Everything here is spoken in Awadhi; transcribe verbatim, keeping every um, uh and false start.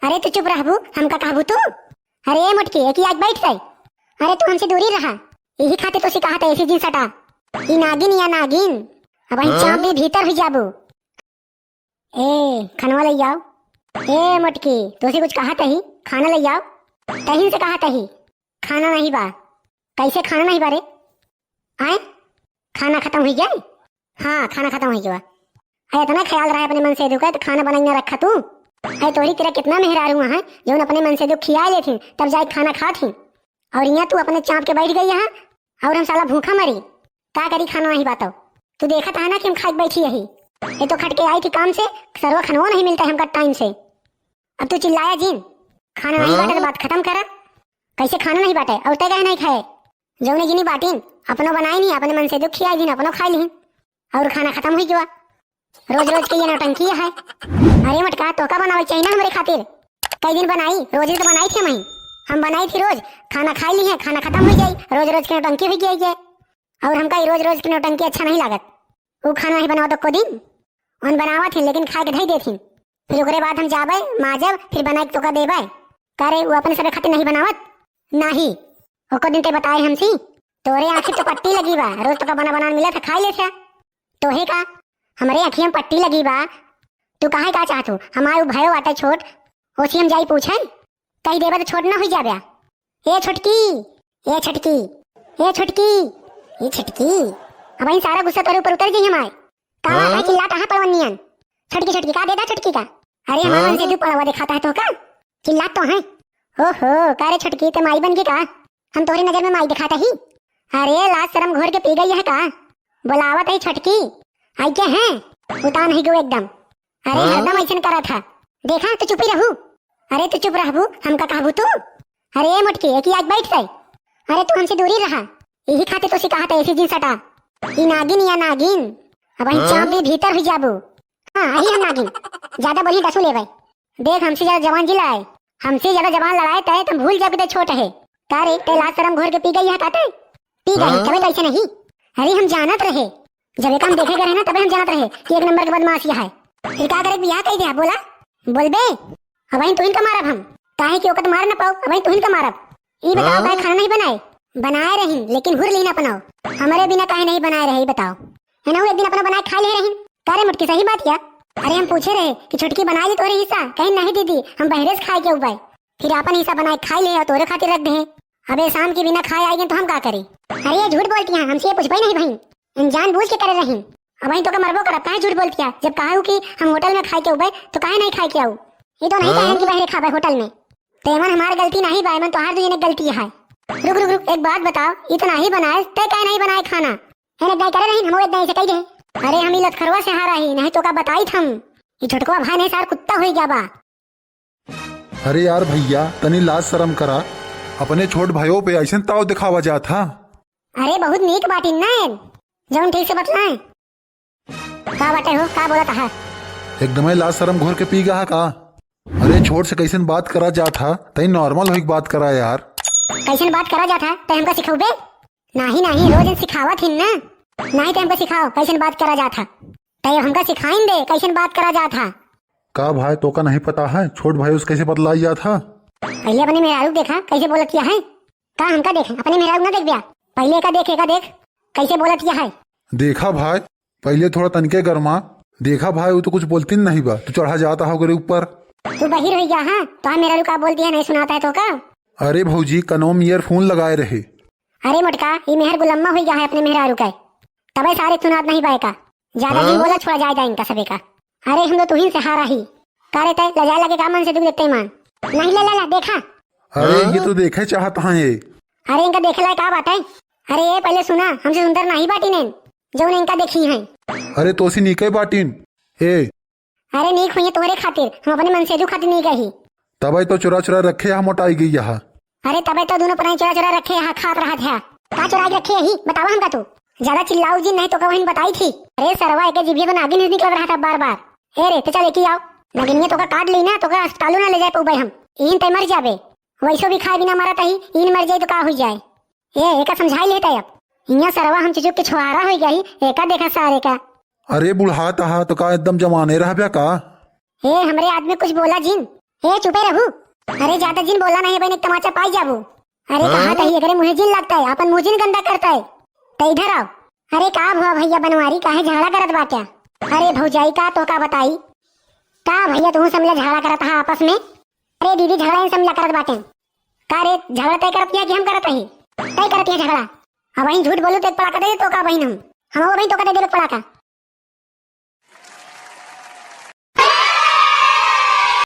अरे तू चुप रहबू, हमका कहबू तू? अरे ए मोटकी, एकी आगे बैठ गई। अरे तू हमसे दूरी रहा, यही खातिर तोसे कहत है, ऐसी जिन सटा। ई नागिन या नागिन, अब वहीं हाँ? चाँप भी भीतर हुई जाबू। ए, खनवा लइ आओ। ए मोटकी, तोसे कुछ कहत ही, खाना लइ आओ। तहिन से कहत ही, खाना नहीं बा। कैसे खाना नहीं बा रे? आए, खाना खतम हुई गया? हाँ, खाना खतम हुई गया। अरे इतना ख्याल रहा अपने मनसेदू का, तो खाना बनाई ना रखा तू। अरे तोरी तेरा कितना मेहरारू है, जौन अपने मनसेदू खिया लेथिन, तब जाए खाना खाथिन। और यहाँ तू अपने चाँप के बैठ गई यहाँ, और हम साला भूखा मरी। का करी, खाना नहीं बा तो? तू देखत है ना कि हम खाए के बैठी यही। ये तो खट के आई थी काम से, सरवा खनवो नहीं मिलता है हमका टाइम से। अब तू चिल्लाया जिन, खाना नहीं बाटे तो बात खतम करा। कैसे खाना नहीं बाटे? और तय काहे नहीं खाए? जौने जिनी बाटिन, अपनो बनाई नहीं, अपने मनसेदू खियाई दिन, अपनो खाई लीन। और खाना खतम हुई गवा। रोज रोज के ये नौटंकी है। अरे मोटका, तोका बनावे चाहिए ना हमरे खातिर। कई दिन बनाई, रोज ही तो बनाई थी हम ही। हम बनाई थी रोज, खाना खाई ली है, खाना खतम हुई जाई, रोज रोज के नौटंकी हुई गई है। और हमका ये रोज रोज के नौटंकी अच्छा नहीं लागत। वो खाना ही बनावा तो को दिन, उन बनावत ही, लेकिन खाए के धई देथिन। फिर ओकरे बाद हम जाबे, माजब, फिर बनाए के तोका देबे। का रे, वो अपने सबे खातिर नहीं बनावत? नहीं, ओको दिन ते बताए हमसी, तोरे आँखी तो पट्टी लगी बा, रोज तोका बना बना मिला था, खाई ले था। तोहे का, हमरे आँखिया में पट्टी लगी बा। तू काहे का चाहत हो? हमारे उ भयो आटे छोट, ओसी हम जाई पूछे, कही देबा तो छोट ना हुई जाब्या। ए छोटकी, ए छोटकी, ए छोटकी, ए छोटकी। अब वहीं सारा गुस्सा तोरे ऊपर उतर जाई हमारे। का बात है, चिल्लात है पड़वनियन? छोटकी, छोटकी, का देदा छोटकी का? अरे हमारे मन से दू पड़वा दिखाता है तो का? चिल्लात तो है। ओहो, का रे छोटकी, ते माई बन गई का? हम तोहरी नजर में माई दिखाता ही? अरे लाज शर्म घोर के पी गई है का? बोलावत है छोटकी, आई के हैं? उतान ही गो एकदम। अरे हाँ? हरदम ऐसन करा था। देखा तो चुपी रहू। अरे तू चुप रहबू, हमका कहबू तू? अरे ए मोटकी, एकी आगे बैठ गई। अरे तू हमसे दूरी रहा, यही खातिर तो सिखात है ऐसी जिन सटा। ई नागिन या नागिन, अब वहीं हाँ? चाँप भी भीतर हुई जाबू। हाँ, यही हम नागिन। ज्यादा बोली दसू लेवे। देख, हमसे ज्यादा जबान जिलाए, हमसे ज्यादा जबान लड़ाए तय तुम भूल जाओ कि तय छोट है। का रे, तय लाज शर्म घोर के पी गई है का तय? पी गई, हाँ? तबे तो ऐसे नहीं। अरे हम जानत रहे, जब एक हम देखे गए रहे ना, तबे हम जानत रहे कि एक नंबर के बदमाश यह है। फिर का करे, बियाह कही दिया, बोला, बोलबे? अब वहीं तुहिन का मारब हम, काहे कि ओकत मार ना पाओ, अब वहीं तुहिन का मारब। ई बताओ, हाँ? काहे खाना नहीं बनाए? बनाए रही, लेकिन हुर लीन अपनाओ। हमारे बिना काहे नहीं बनाए रहे, ई बताओ। है ना, वो एक दिन अपना बनाए खा ले रही। का रे मोटकी, सही बात किया। अरे हम पूछे रहे कि छोटकी बनाई ली तोरे हिस्सा, कहीं नहीं दीदी, हम बहरे से खाए के उबाए। फिर आपन हिस्सा बनाए खाई ले और तोरे खातिर रख दे। अबे शाम के बिना खाए आई गए तो हम का करी? अरे ये झूठ बोलती हैं, हमसे ये पूछबे नहीं भाई। हम जानबूझ के करे रही। अब वहीं तो का मरबो करब, काहे झूठ बोलती है? जब कहा हूँ कि हम होटल में खाए के उबे तो काहे नहीं खाए के आऊ? ये तो नहीं हाँ? कहे कि बहरे खाबे होटल में। तो एमन हमार गलती नहीं बा, एमन तोहार दुई जने गलती है। रुक रुक रुक, एक बात बताओ, इतना ही बनाए, तय काहे नहीं बनाए खाना? है ना, करे रही, हम एक दाई से कही दे। अरे हम ई लतखरवा से हारा ही, नहीं तो का बताई थम। ये छोटकवा भाई नहीं सार कुत्ता हुई गया बा। अरे यार भैया, तनी लाज शरम करा, अपने छोट भाइयों पे ऐसन ताव दिखावा जात हा। अरे बहुत नीक बाटिन ना एन, जौन ठीक से बतलाएं। का बाटे हो, का बोलत हा? एकदमै लाज शरम घोर के पी गया हा का? अरे छोट से कैसन बात करा जात हा, तई normal होइक बात करा यार। कैसन बात करा जात हा, तै हमका सिखौबे? नाही नाही, रोज एन सिखावत हिन ना। नाही तै हमका सिखाओ, कैसन बात करा जात हा। तै हमका सिखाइन दे, कैसन बात करा जात हा। का भाई, तोका नहीं पता है, छोट भाई उस कैसे बतलाई जात हा? पहले अपने मेहरारू देखा, कैसे बोलत किया है। का हमका देख, अपने मेहरारू ना देखब्या? पहले एका देख, एका देख, कैसे बोलत किया है। देखा भाई, पहले थोड़ा तनिके गरमा। देखा भाई, वो तो कुछ बोलती नहीं बा, तू चढ़ा जाता हा ओकरे ऊपर। तू बहिर हो गया है, तो हम मेहरारू का बोलती है, नहीं सुनाता है तो का? अरे भौजी, कनों में earphone लगाए रहे। अरे मोटका, ये मेहर गुलम्मा हो गया है अपने मेहरारू का, तबे सारे सुनात नहीं पाए का। ज्यादा दिन हाँ? बोला छोड़ा जाए जाए इनका सबे का। अरे हम तो तुहिन से हारा ही। का रे तय लजाए लगे का मन से दुख देखते मान? नहीं ले ला, ला देखा। अरे हाँ? ये तो देखे चाहत हाँ ये। अरे इनका देखे लायक का बात है? अरे ये पहले सुना, हमसे सुंदर नहीं बाटी नैन, जो इनका देखी हैं। अरे तोसी नीके बाटिन। ए। अरे नीक हुई तोहरे खातिर, हम अपने मनसेजू खातिर नीक ही। तबे तो चुरा चुरा रखे यहाँ मोटाई गई यहाँ। अरे तबे तो दोनों पराई चुरा चुरा रखे यहाँ खात रहत है। का चुरा के रखे यही बतावा हमका तू। ज्यादा चिल्लाऊ जी नहीं तो का वहीं बताई थी। अरे सरवा एके जीभिया तो नागिन ही निकल रहा था बार बार। ए रे ते चल एकी आओ। नागिनिया तो का काट ली ना तो का अस्पतालों ना ले जाए पउबे हम। इन ते मर जाबे। वैसो भी खाए बिना मरत ही, इन मर जाए तो का हुई जाए। ए एका समझाई लेता अब। इहाँ सरवा हम चुचुक के छुहारा हो गई, एका देखा सारे का। अरे बुढ़ात हा तो का एकदम जवाने रहब्या का? ए हमरे आदमी कुछ बोला जिन। हे चुपे रहू। अरे ज्यादा जिन बोला नहीं बहिन, एक तमाचा पाई जाबू। अरे कहा तही एकरे मुँहे जिन लगता है, अपन मुँह जिन गंदा करता है। तो इधर आओ। अरे का भुआ भैया बनवारी, काहे झगड़ा करत बाट्या? अरे भौजाई का तो का बताई, का भैया तू समझा झगड़ा करत हा आपस में? अरे दीदी झगड़ा ही समझा करत बाटे। का रे झगड़ा तय करत किया कि हम करत ही? तय करत है झगड़ा। अब वहीं झूठ बोलू तो एक पड़ाका दे दे तो का बहिन हम। हम वो बहिन तो का दे दे पड़ाका।